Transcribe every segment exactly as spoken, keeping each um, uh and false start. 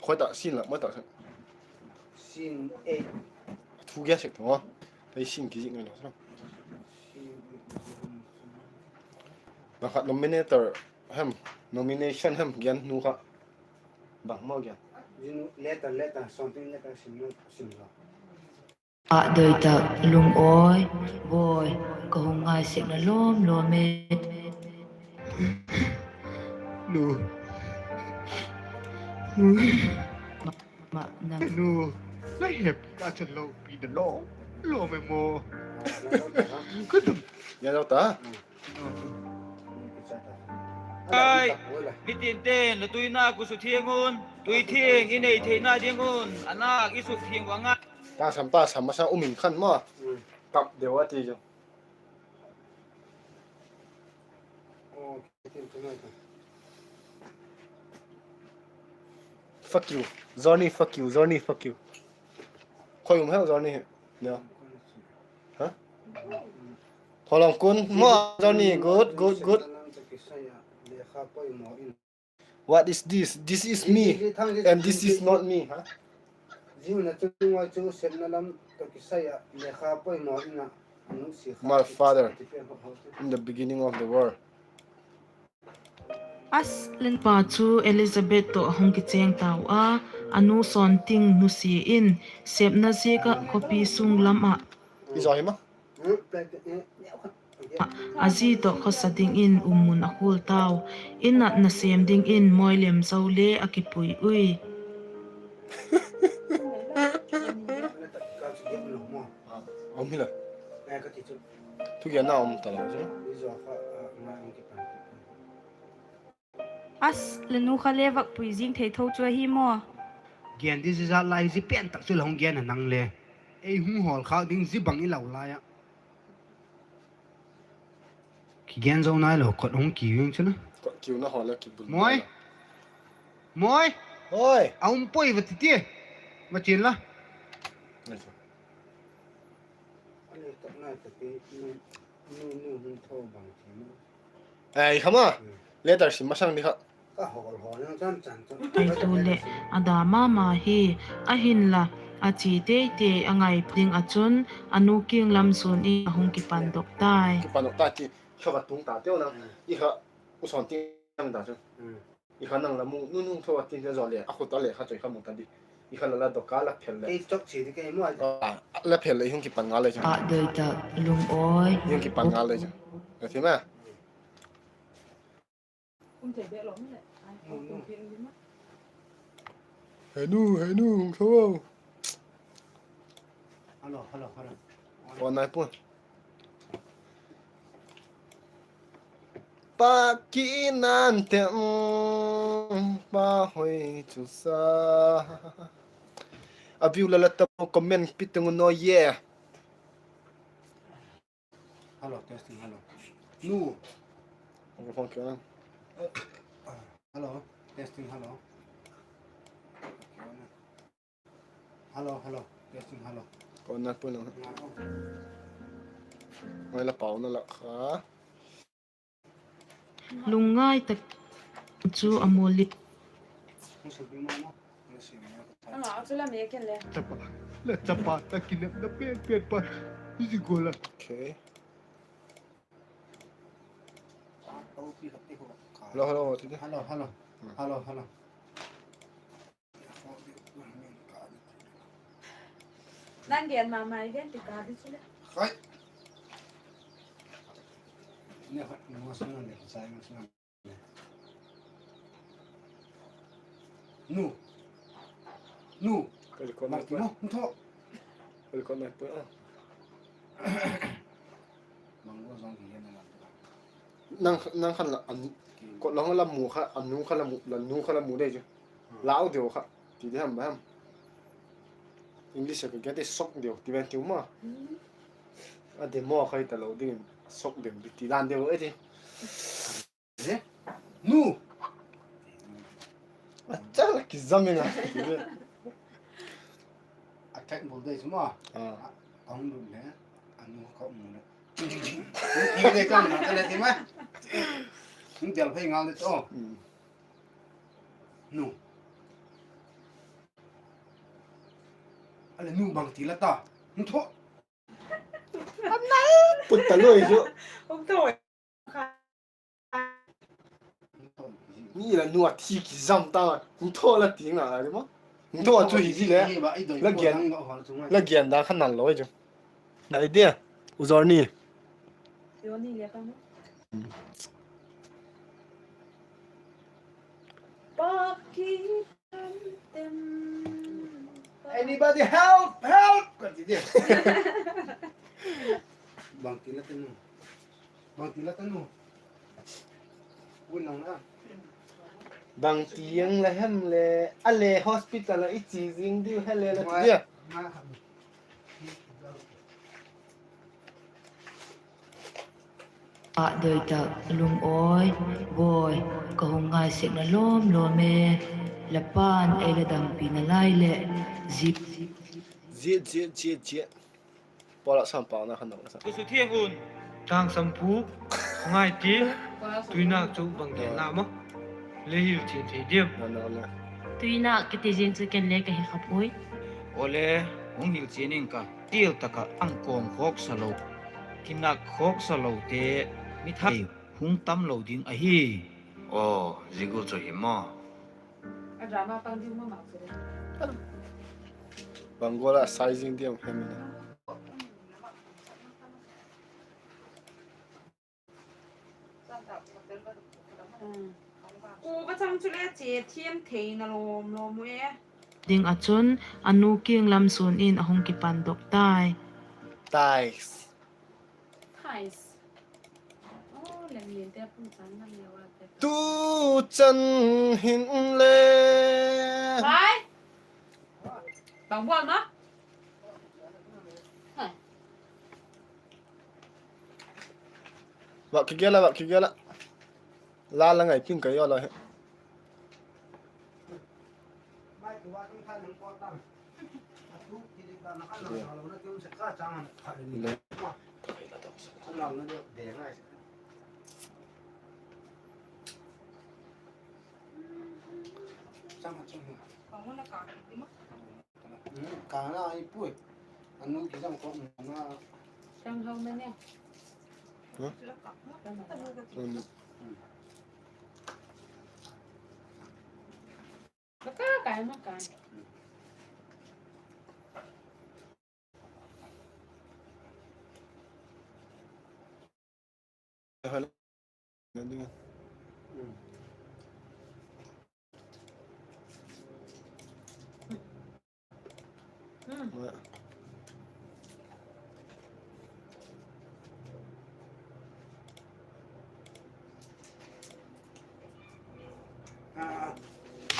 Khoi ta sin la, mai ta. Thu gen sek tho. Tei sin kizik ngai lo. Bang khat nominator hem, nomination hem gen nu kha. Bang mau gen. Letter, letter, something letter sim lo, sim lo. Ah, doi tak lung awi, bawi, ka hung ngai sek na lawm lawm e. Nu. Ma, ma, na. Nu. Na hep ka chan lo pi da lo. Lo me mo. Ka dum. Ya lo ta. Ai, mi tin ten, la tuina ku su thiang un, tui thiang i nei theina ding un, a nak i su thiang vang a. Ta sam, ta sam, masa um in khan ma. Kap deu a ti chu. Fuck you. Johnny, fuck you. Johnny, fuck you. Khoi um hel Johnny. No. Ha? Holong kun. Mo Johnny. Good, good, good. What is this? This is me. And this is not me. Ha? Zing na chu ngoi chu sepna lam tawh kisai ah lekha poimaw in a, a nusia kha. My father, in the beginning of the world. As len pa chu Elizabeth tawh a hung kicheng tau a, a nu Sawnting nusia in sepna ziak ah khawpi sung lam ah. I zaw hi ma? A zi tawh khawsa dingin um mun a khual tau. In ah nasêm dingin mawi lem zo le a kipui ui. A um hi la. Thugenna um ta lo chu. As, la nu kha le vak pui zing thei tho chu ahi maw? Gen di zia zat lai, zia pen tak chu la hung gen a nang le. Ei hung hawl khâk ding zia bang i lau lai ah. Kigen zo nai lo, kot hung kiu ing chu na. Kot kiuna hawl a kibul. Moi. Moi. Oi. A um poi va ti ti. Va chian la. Ei, khama. Letter sim masang di kha. Theitu leh a da ma ma hi, ahinla, a chia teitei a ngai ding ah chun, a nu kiang lam zuan in a hung kipandok tai. Kipandok tai ti, kha va tung ta teu na, i kha u Sawnting ta chu. I kha nang la mu, nu nu tho a tin zaw le, a khut a le kha choi kha mu ta di. I kha la la dok a la phel le. La phel le i hung kipan ngal le chu. A doi tak lung awi. I hung kipan ngal le chu. Ka ti ma. He nu, he nu, hung tho. Hello, hello, hello. Phone nai puan. Pa ki nan te, mm, pa hoi chu sa. A view la la ta comment pi teng u no ye. Hello, testing, hello. Nu. Microphone kya? Hello, testing, hello. Hello, hello, testing, hello. Ko na pu na. Ngai la pau na la kha. Lungngai tak chu a mawl li. Chapa, le chapa, ta kinepna pen pen pa. Hi zi gola. Okay. Hello, hello, hello, hello. Nang gen ma mai gen ti ka di chule. Hai. Ne hot mo sa nang le sai mo sa nang. Nu. Nu. Ka record na. Mo, tho. Ka record na pa. Nang, nang khan la, an, ko la hong la mu kha, a nu kha la mu, la nu kha la mu dei chu. Lau deu kha, ti di ham, ba ham. English ka gate sok deu, ti ven tiu ma. A demo kha i ta lo ding, sok deu, ti dan deu, e ti. Nu. A cha la kizam ina. A thak bol dei chu ma. A hung lut le, a nu kha mu le. Ni de kam na ta le ti ma. Hung del phei ngal le to. Nu. A le nu bangti la ta. Hung tho. A nai put ta loi chu. Hung tho. Mi la nu a thi kizam ta. Hung tho la ti nga a ri ma. Hung tho chu hi zi le. La gen, la gen da kha nal loi chu. Nai dia. U Johnny. Johnny le ka mu. Paki tem. Anybody help, help! Ka ti dia. Bangti la tanu. Bangti la tanu. Ui nang na. Bangti ang la hem le, a le hospital ah i chi zing diu he le la ti dia. A doi tak lungawi, bawi, ka hung ngai sekna lawm lawm e, la pa'n ei la dampi nalai leh, zip. Zip, zip, zip, zip. Pawl ah sam pau na khan dang la sa. Ka su thiang un, tang sam pu, ngai ti, tuinak chu bang gen na ma. Le hil chian thei diam. Tuinak kiti zing chu ken le ka he kha puai. Aw le, hung hil chian ing ka. Tial tak ah ang kawm khawksa lo, kinak khawksa lote, mi thai hung tam lo ding ahi. Aw, zia gual chu hi maw. A drama pang ding ma ma chu le. Bang gual ah sizing diam hem ina. Ku va chang chu le chia thiam theina lawm lawm u e. Ding ah chun a nu kiang lam suan in a hung kipandok tai. Tais. Tais. Tu chan hin le. Bang gual ma. Va kigel a, va kigel a. La la ngai ping ka yo la he. Ka na ai pui. Anu ki jam ko na. Sang hau na ne. Huh? Ka ka kai ma kai.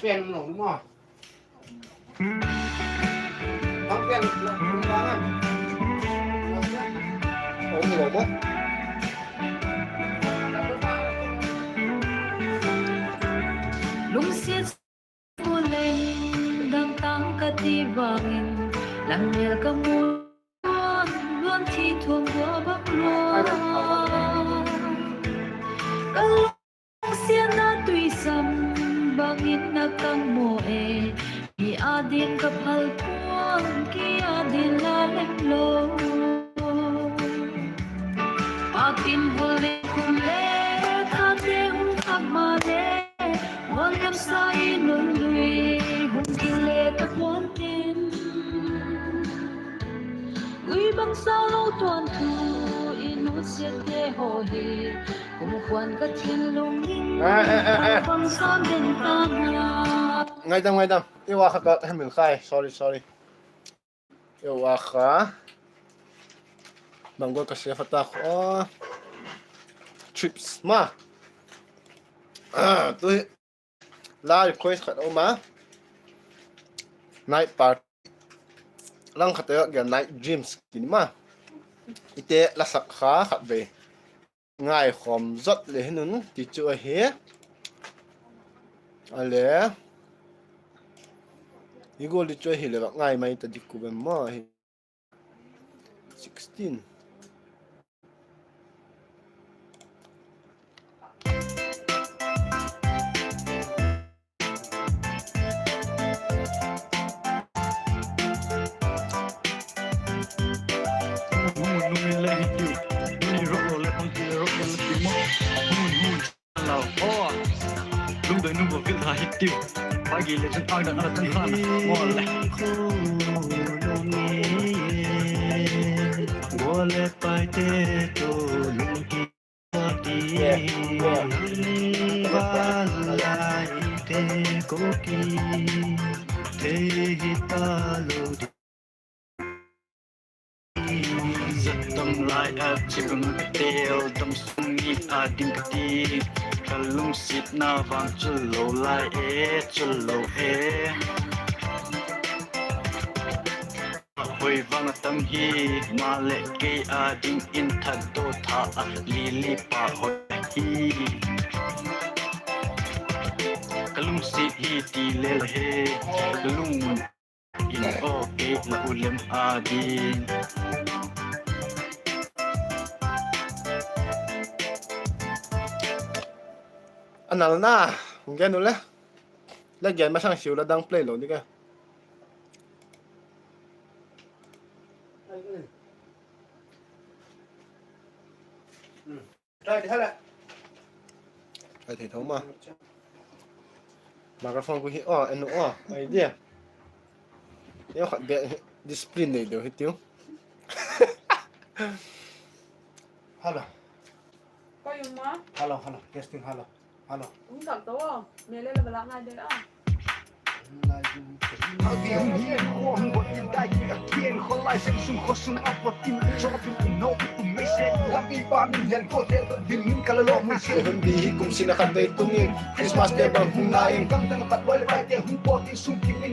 Pen lo ma. Lungsiat u leng dang tang ka ti vangin, lam mial ka mu luan thi thuam bua bak lua. Ka lungsiatna tuisam bangin a kang maw e, mi â ding ka phal puan, kei â ding la lem lo. Pâk in vul le khum le, thate hung thak ma le, wan lam sa i nun lui, hung kile ka puan tin. Ui bang sa lo tuan thu, i nusiate haw hi, kum khuan ka thil lungin, bang sa den ta na. Ngaidam, ngaidam. I wa kha ka hemil khai. Sorry, sorry. Eu a kha. Bang gual ka save a tak. Trips ma. Tu hi la request khat a um a. Night party. Lang khat a gen night dreams kini ma. Ite la sak kha khat vei. Ngaikhawm zot le hin un ti chu ahi. A le, i gual di chu ahi le vak ngai mai ta dik ku bem maw hi. Sixteen. Ahi tiu, pa gi le chun a dan a la tan khan, mo le. Kholo nge, mo le paite to lungki ti, nang va lai te ko ki, thei hi ta lo di. Zat tam lai a chibang tel tam sung ni a ding ka ti, ka lungsiatna vang chu lo lai e, chu lo e. Hoi vang a tam hi, maleh kei a dingin that do tha a, li li pa hoi hi. Ka lungsiat hi ti le la he, ka lung in aw kei la u lem a ding. A nalna, hung gen u le. La gen masang siu la dang play lo ding a. Try thei tho ma. Microphone ku hi aw, en u aw, ai dia. Eo khat bek discipline nei deu hi tiu. Hello. Hello, hello. Testing, hello. Hello. Hun bi hi kum sina khat vei tung in Christmas te bang hung na in.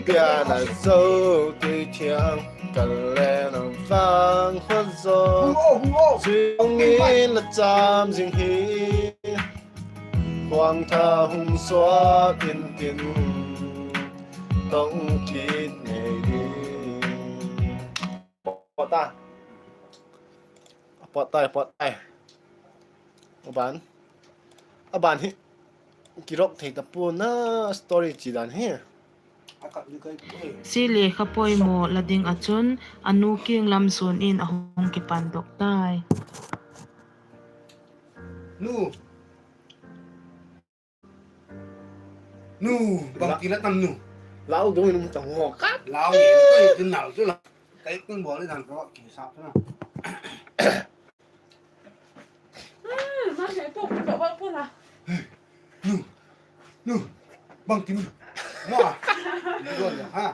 Pian a zo tui thiang ka le nang vang kha zo. Zui hung in la cham zing hi. Huang tha hung suak in tin tong kit ngei di. Pot ta. Pot tai, pot tai. A ban. A ban hi. Kirok thei ta pua na story chi dan hi. Si lekha poimaw la ding ah chun a nu kiang lam suan in a hung kipandok tai. Nu. Nu, bangti la tam nu. Lau dong in um ta ho ka. Lau ni, ka tin nal chu la. Ka tin bawl dan ka ki sa chu na. Hmm, ma ne to ka ba ko la. Nu, nu, bangti nu. Ma. Ni don ya ha.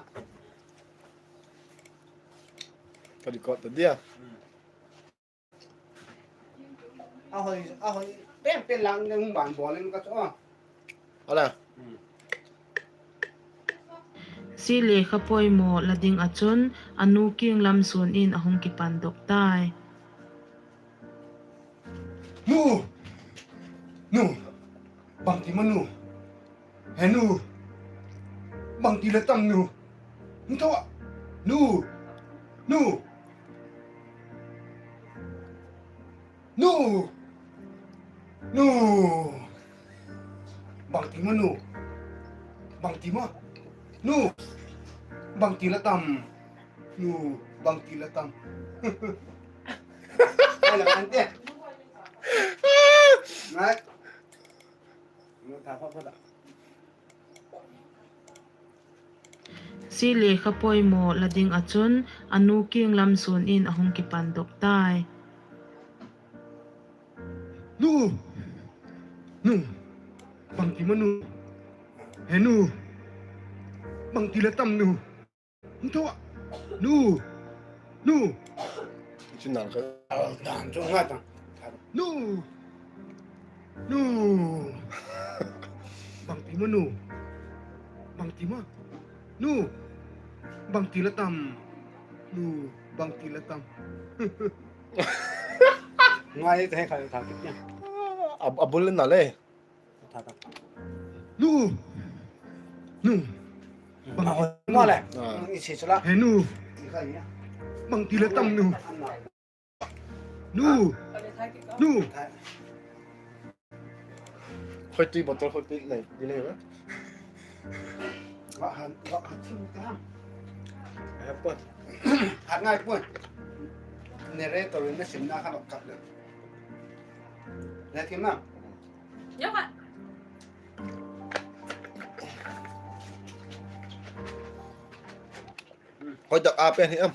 Ka di ko ta dia. A hoi, a hoi, pen pen lang ding ban bawl in ka chu a. Ala. Si lekha poimaw la ding ah chun a nu kiang lam suan in a hung kipandok tai. Nu! Nu! Bangti ma nu! He nu! Bangti la tam nu! Hung tho a! Nu! Nu! Nu! Nu! Bangti ma nu! Bangti ma! Nu! Bangti la tam! Nu! Bangti la tam! Ai la kan te. Ngai. Nu ta pa pa da. Si lekha poimaw la ding ah chun a nu kiang lam suan in a hung kipandok tai. Nu! Nu! Bangti ma nu! He nu! Bangti la tam nu! Hung tho a! Nu! Nu! Chu nang ka. Dan chu ngai ta. Nu! Nu! Bangti ma nu! Bangti ma! Nu! Bangti la tam! Nu! Bangti la tam! Ngai te kha tha kit nia. A, a bul na le. Tha ta. Nu! Nu! Bang ma le. Ah. I si chu la. He nu! I kha nia. Bangti la tam nu! Nu! Nu! Khoi tui bottle khoi tui nei, di nei ba. Wa han, wa han thim ta. Ai pon. Hat ngai pon. Narrator in na simna kha lok kap le. Le thim na. Yo ka. Hoi tak a pen hi am.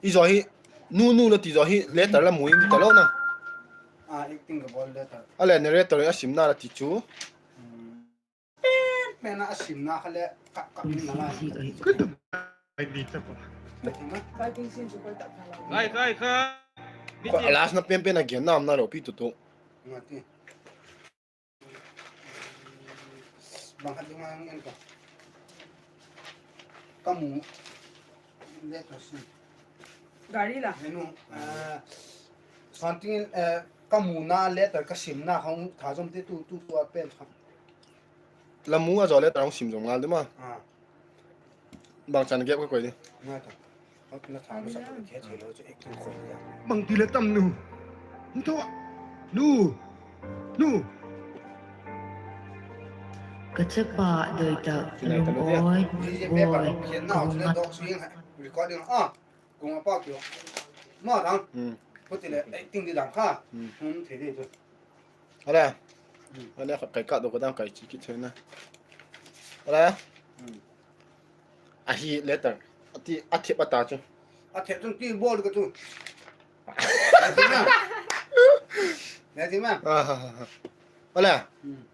I zaw hi, nu nu la ti zaw hi letter la mu in ti ta lo na. A le narrator a simna la ti chu. Pen a simna kha le kap kap in na la. Kai, kai, kai. Last na pen pen a gen na um na lo pi tu tu. Bang khat ding ma ngen ka. Ka mu letter sim. Gari la. Menu, ah, something, eh, ka muna letter ka simna khong tha zom te tu, tu, tu a pen kha. La mu a zaw letter hong sim zom ngal di ma. Ah. Bangchan gap ka koi di. Ngai ta. Hot na tha na sa ka khe thei lo chu ek tung khoi ya. Bang ti le tam nu. Nto. Nu. Nu. Ka chapa doi tak lung oi. Boi. Ka hung ngai. Recording a. Kung a pa kio. Ma dang. Hmm. Ko ti le acting di dang kha. Hmm. Hum thei di chu. Ala. Hmm. Ala khat kai ka do ko dang kai chi ki thei na. Ala. Hmm. Ahi letter. A ti a thep a ta chu. A thep chun ti bol ka chu. Ngai ti ma. Ngai ti ma. Ah, ha, ha, ha. Ala. Hmm.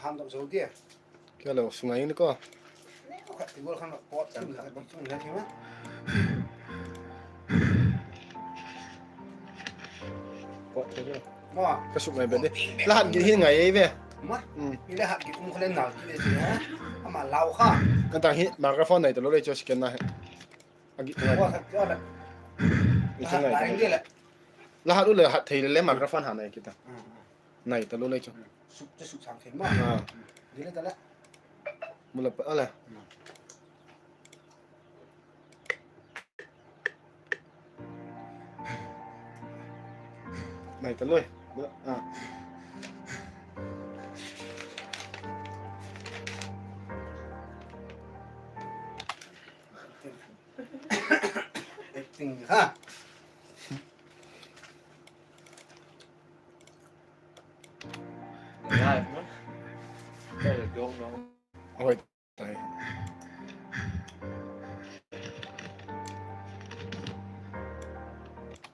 Ham dok zo dia. Kilo sungai ni ko. Ka suk ngai be di. La hat git hi ngai ei ve. Ma. Hmm. I la hat git um kha le nal ti le si ha. Ama lau kha. Ka tang hi microphone nai ta lo le chu scan na he. A git ngai. La hat u le hat thei le le microphone ha nai kita. Hmm. Nai ta lo le chu. Suk te suk sang thei ma. Ah. Di le ta le. Mu la pa le. Hmm. Nai ta loi. Ah. Acting ha. Live no. Oi.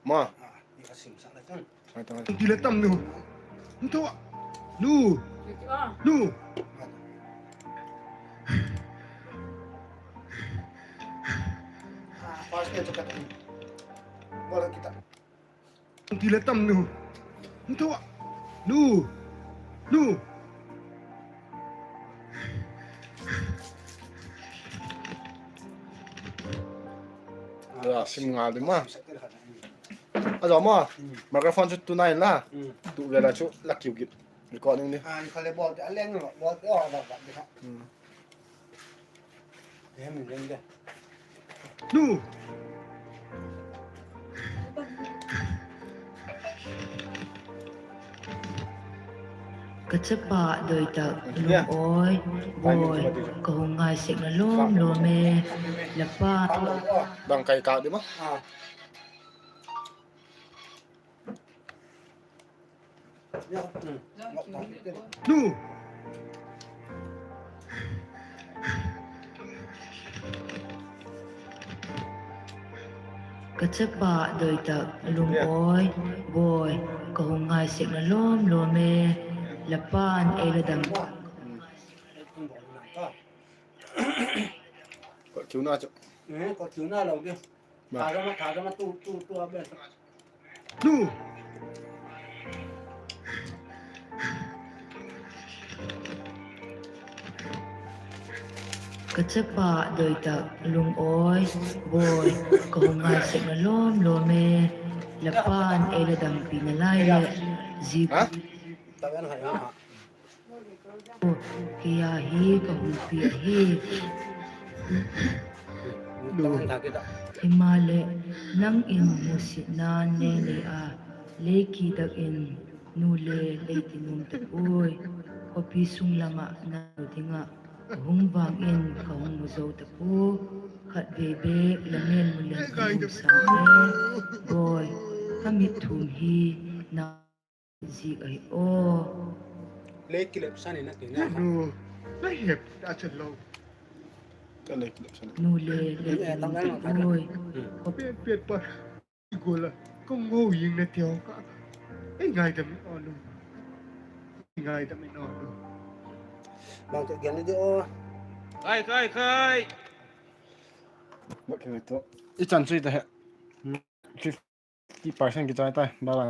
Ma. Ti le tam nu. Nto. Nu. Nu. First page ka. Bol kita. Ti le tam nu. Nto. Nu. Nu. La sim ngal di ma. A zaw ma. Microphone chu tu nai la. Tu ve la chu la kiu git. Recording di. A, i kha le bol te a leng lo, bol te a bol bol di kha. Hmm. Em, em, em. Nu. Ka chapa doi tak lung oi, boi, ka hung ngai sek na lom lom e, la pa. Bang kai ka di ma. Nu. Ka chapa doi tak lung oi, boi, ka hung ngai sek na lom lom e, la pa'n ei la dam. Ko kiu na chu. Eh, ko kiu na lo ke. Ba. Tha dam a, tha dam a tu, tu, tu a be. Nu. Ka chapa doi tak lung oi, boi, ka hung ngai sek na lom lom e, la pa'n ei la dampi na lai le, zi. Ha? Kei a hi ka hung pi ahi. Himaleh, nang in musitna nei nei a, lei ki tak in nu le lei ti nuam ta puai. Khawpi sung lam ah na ding ah ka hung vang in ka hung mu zo ta pua. Khatvei bek la men mu leng ka hung sa e. Boi. Ka mit thum hi na zik ahi aw. Le kilep san in a ti na. Nu, la hep a chan lo. Ka le kilep san. Nu le, le kilep san. Oi. Ka pe pe pa. I gol a. Ka ngo ying na teo ka. Ei ngaidam in aw nu. Ei ngaidam in aw nu. Bang ka gen di aw. Khai, khai, khai. Bak ke to. I chan chui ta he. Fifty percent kichai tai, bala.